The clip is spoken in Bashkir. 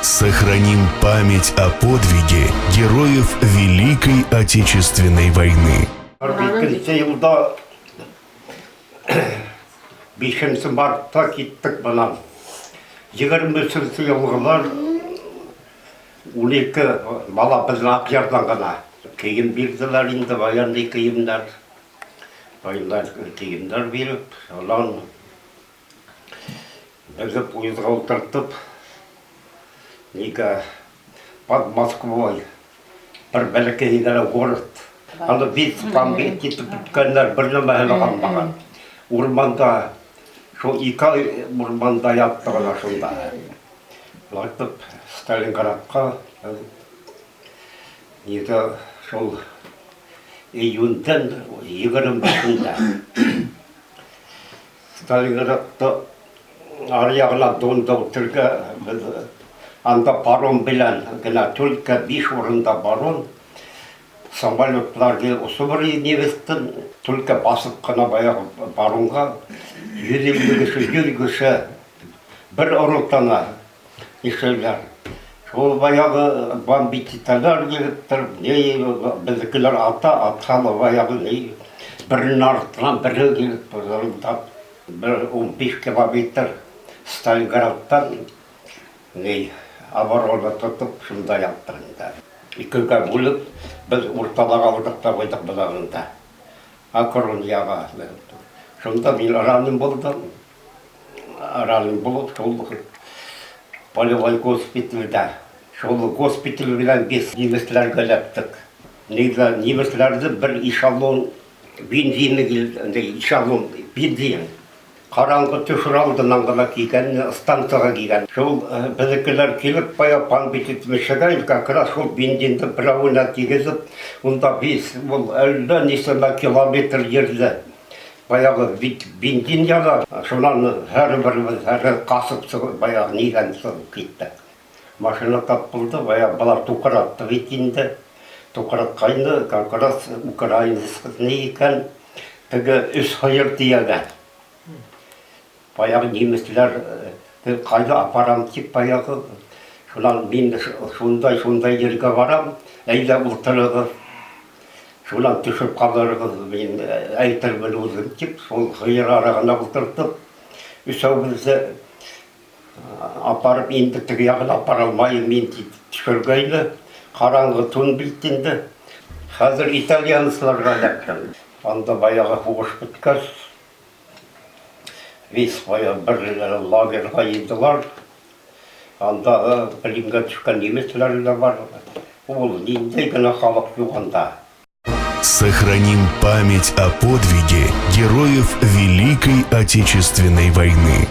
Сохраним память о подвиге героев Великой Отечественной войны. 42 йылда 5 мартта киттек бынан. 23 йылғылар 12 бала беҙҙең Аҡъярҙан ғына. Кейем бирҙеләр инде, военный кейемдәр. Военный кейемдәр биреп, шунан беҙҙе поездға ултыртып, нигә под Москвой бер бәләкәй генә город. Аны бит бомбить итеп бөткәндәр, бер нәмәһе лә ҡалмаған. Урманда, шул 2 ай урманда яттыҡ ана шунда. Улайтып Сталинградҡа нигә шул июндән 25-ендә Сталинградта ар яғына Донда үтергә беҙ анда паром белән генә, только биш урында паром, самолетлар осоп немецтың, только басып ҡына баяғы паромға 150 кеше, 100 кеше бер ротаны ишеләр. Шул баяғы бомбить итәләр егеттәр, ни беҙҙекеләр ата, атһа ла баяғы ни беренең артынан бере килеп зырылдап, бер 15 километр Сталинградтан ни оборона тотоп шунда яттыҡ инде. Икегә бүлеп, беҙ уртала ҡалдыҡ та ҡуйҙыҡ быларында. Акронияға. Шунда мин ранен булдым. Ранен булып, шул полевой госпитальдә. Шул госпиталь белән без немецләргә эләктек. Нигә немецләрҙе бер эшелон бензины килде, эшелон бензин. Ҡараңғы төшөр алдынан ғына килгән, станцияға килгән. Шул беҙҙекеләр килеп бая бомбить итмешәгә, как раз шул бензинды берәүенә тигеҙеп, унда без ул әллә нисәмә километр ерҙә баяғы бит бензин яна. Шунан һәр беребеҙ һәр ҡасып сығып баяғы нигән сығып киттек. Машина тап булды, баяғы былар туҡратты бит инде. Туҡратҡайны, как раз украинец ни икән, теге өс һыйыр тейәгән. Баяғы немецләр ҡайҙа апарам тип баяғы, шунан мин шундай шундай ергә барам, әйҙә ултырығыҙ, шунан төшөп ҡалырығыҙ, мин әйтермен үҙем тип, шул һыйыр араһына ултыртып, өсәүебеҙҙе апарып инде теге яғына апара алмайым мин тип төшөргәйне. Ҡараңғы төн бит инде. Хәҙер итальянецларға эләктем. Анда баяғы һуғыш бөткәс, весь баяғы бер лагерға йыйҙылар. Анда пленға төшкән немецләр ҙә бар. Ул ниндәй генә халыҡ юҡ анда. Сохраним память о подвиге героев Великой Отечественной войны.